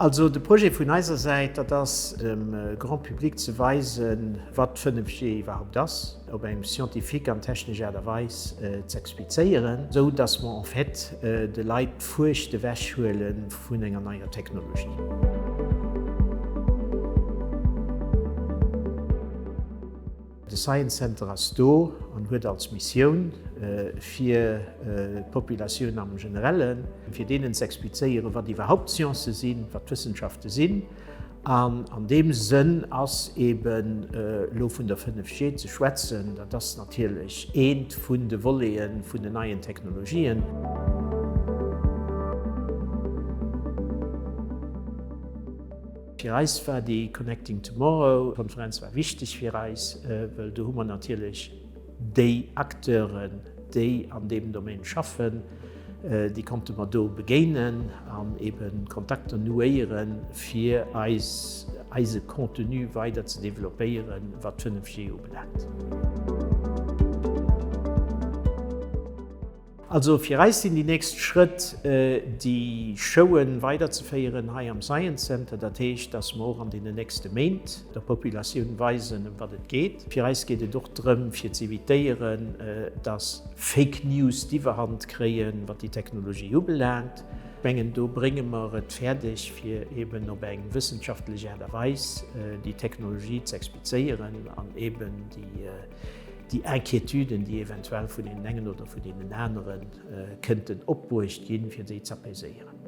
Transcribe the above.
Also de Projet vun eiser Säit, dat ass dem Grand Public ze weisen, wat 5G iwwerhaupt ass, op eng scientifique an technesch Aart a Weis z'explizéieren, esou datt mer en fait de Leit d'Fuercht ewechhuele vun enger neier Technologie. De Science Center ass do an huet als Missioun, fir d'Populatioun am Generellen, fir deenen ze explizéieren, wat iwwerhaupt d'Sciencë sinn, wat d'Wëssenschafte sinn. An an deem Sënn ass eben elo vun der 5G ze schwätzen, dat ass natierlech eent vun de Volete vun den neien Technologien. Fir eis war déi Connecting Tomorrow Konferenz war wichteg fir eis, well do hu mer natierlech déi Acteuren, déi an deem Domaine schaffen, déi konnte mer do begéinen an ebe Kontakter nouéieren, fir eis eise Contenu weider ze developpéieren, wat 5G ubelaangt. Also fir eis sinn déi nächst Schrëtt, déi Showen weiderzeféieren hei am Science Center. Dat heescht, dass mer och an deenen nächste Méint der Populatioun weisen, ëm wat et geet. Fir eis geet et och drëm, fir z'evitéieren, dass Fake News d'Iwwerhand kréien, wat déi Technologie ubelaangt. Ech mengen, do brénge mer et fäerdeg, fir eeben op eng wëssenschaftlech Aart a Weis déi Technologie z'explizéieren an eeben déi, Déi Inquiétuden, déi eventuell vun deenen engen oder vun deenen anere kënnten opbruecht ginn, fir déi z'apaiséieren.